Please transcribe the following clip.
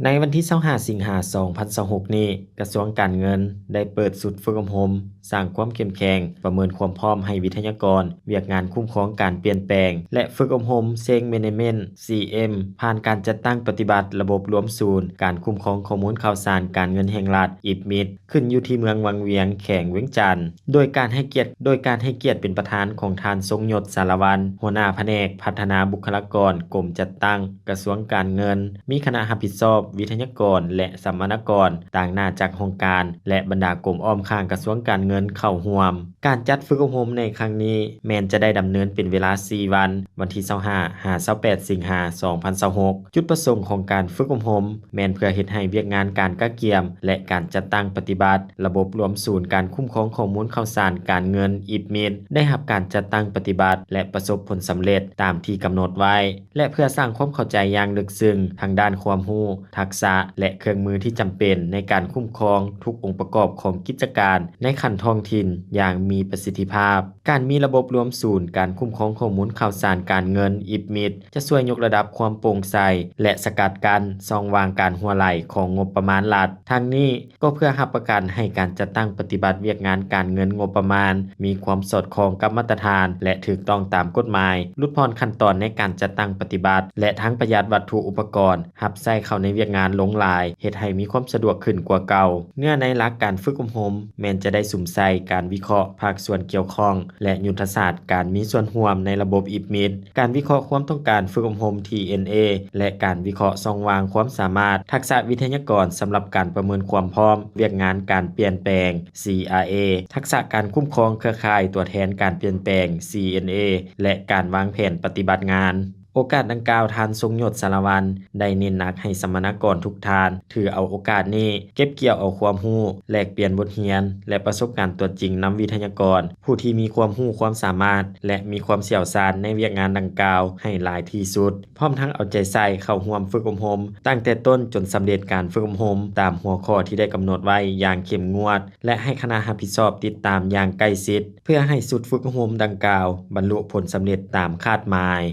ໃນວັນທີຊາວຫ້າ ສິງຫາ ສອງພັນຊາວຫົກນີ້, ກະຊວງການເງິນໄດ້ເປີດຊຸດຝຶກອົບຮົມ ສ້າງຄວາມເຂັ້ມແຂງ, ປະເມີນຄວາມພ້ອມໃຫ້ວິທະຍາກອນວຽກງານຄຸ້ມຄອງການປ່ຽນແປງ ແລະ ຝຶກອົບຮົມ Change Management ສີ່ເອັມ ຜ່ານການຈັດຕັ້ງປະຕິບັດລະບົບລວມສູນການຄຸ້ມຄອງຂໍ້ມູນຂ່າວສານການເງິນແຫ່ງລັດ ອີບມິດ ຂຶ້ນຢູ່ທີ່ເມືອງວັງວຽງ ແຂວງວຽງຈັນ ໂດຍການໃຫ້ກຽດ ໂດຍການໃຫ້ກຽດເປັນປະທານຂອງທ່ານ ຊົງຍົດ ສາລະວັນ ຫົວໜ້າພະແນກພັດທະນາບຸກຄະລາກອນ ກົມຈັດຕັ້ງ ກະຊວງການເງິນ, ມີຄະນະຮັບຜິດຊອບ, ວິທະຍາກອນ ແລະ ສຳມະນາກອນ ຕາງໜ້າຈັກຫ້ອງການ ແລະ ບັນດາກົມອ້ອມຂ້າງກະຊວງການເງິນເຂົ້າຮ່ວມ. ການຈັດຝຶກອົບຮົມໃນຄັ້ງນີ້ ແມ່ນຈະໄດ້ດຳເນີນເປັນເວລາສີ່ວັນ, ວັນທີຊາວຫ້າ ຫາ ຊາວແປດ ສິງຫາ ສອງພັນຊາວຫົກ. ຈຸດປະສົງຂອງການຝຶກອົບຮົມ ແມ່ນເພື່ອເຮັດໃຫ້ວຽກງານການກະກຽມ ແລະ ການຈັດຕັ້ງປະຕິບັດລະບົບລວມສູນການຄຸ້ມຄອງຂໍ້ມູນຂ່າວສານການເງິນ ອີບມິດ ໄດ້ຮັບການຈັດຕັ້ງປະຕິບັດ ແລະ ປະສົບຜົນສຳເລັດຕາມທີ່ກຳນົດໄວ້ ແລະ ເພື່ອສ້າງຄວາມເຂົ້າໃຈຢ່າງເລິກເຊິ່ງທາງດ້ານຄວາມຮູ້, ທັກສະ ແລະ ເຄື່ອງມືທີ່ຈຳເປັນໃນການຄຸ້ມຄອງທຸກອົງປະກອບຂອງກິດຈະການໃນຂັ້ນທ້ອງຖິ່ນຢ່າງມີປະສິດທິພາບ. ການມີລະບົບລວມສູນການຄຸ້ມຄອງຂໍ້ມູນຂ່າວສານການເງິນ ອີບມິດ ຈະຊ່ວຍຍົກລະດັບຄວາມໂປ່ງໃສ ແລະ ສະກັດກັ້ນຊ່ອງວ່າງການຮົ່ວໄຫຼຂອງງົບປະມານລັດ. ທັງນີ້ກໍເພື່ອຮັບປະກັນໃຫ້ການຈັດຕັ້ງປະຕິບັດວຽກງານການເງິນງົບປະມານ ມີຄວາມສອດຄ່ອງກັບມາດຕະຖານ ແລະ ຖືກຕ້ອງຕາມກົດໝາຍ, ຫຼຸດຜ່ອນຂັ້ນຕອນໃນການຈັດຕັ້ງປະຕິບັດ ແລະ ທັງປະຢັດວັດຖຸອຸປະກອນຮັບໃຊ້ເຂົ້າໃນວຽກງານລົງຫຼາຍ, ເຮັດໃຫ້ມີຄວາມສະດວກຂຶ້ນກວ່າເກົ່າ. ເນື້ອໃນຫຼັກການຝຶກອົບຮົມ ແມ່ນຈະໄດ້ສຸມໃສ່ການວິເຄາະພາກສ່ວນກ່ຽວຂ້ອງ ແລະ ຍຸດທະສາດການມີສ່ວນຮ່ວມໃນລະບົບ ອີບມິດ, ການວິເຄາະຄວາມຕ້ອງການຝຶກອົບຮົມ ທີເອັນເອ ແລະ ການວິເຄາະຊ່ອງວ່າງຄວາມສາມາດ, ທັກສະວິທະຍາກອນສຳລັບການປະເມີນຄວາມພ້ອມວຽກງານການປ່ຽນແປງ ຊີອາເອ, ທັກສະການຄຸ້ມຄອງເຄືອຂ່າຍຕົວແທນການປ່ຽນແປງ ຊີເອັນເອ ແລະ ການວາງແຜນປະຕິບັດງານ. ໂອກາດດັ່ງກ່າວ, ທ່ານ ຊົງຍົດ ສາລະວັນ ໄດ້ເນັ້ນໜັກໃຫ້ສຳມະນາກອນທຸກທ່ານ ຖືເອົາໂອກາດນີ້ເກັບກ່ຽວເອົາຄວາມຮູ້, ແລກປ່ຽນບົດຮຽນ ແລະ ປະສົບການຕົວຈິງນຳວິທະຍາກອນ ຜູ້ທີ່ມີຄວາມຮູ້ຄວາມສາມາດ ແລະ ມີຄວາມຊ່ຽວຊານໃນວຽກງານດັ່ງກ່າວໃຫ້ຫຼາຍທີ່ສຸດ, ພ້ອມທັງເອົາໃຈໃສ່ເຂົ້າຮ່ວມຝຶກອົບຮົມຕັ້ງແຕ່ຕົ້ນຈົນສຳເລັດການຝຶກອົບຮົມຕາມຫົວຂໍ້ທີ່ໄດ້ກຳນົດໄວ້ຢ່າງເຂັ້ມງວດ ແລະ ໃຫ້ຄະນະຮັບຜິດຊອບຕິດຕາມຢ່າງໃກ້ຊິດ ເພື່ອໃຫ້ຊຸດຝຶກອົບຮົມດັ່ງກ່າວບັນລຸຜົນສຳເລັດຕາມຄາດໝາຍ.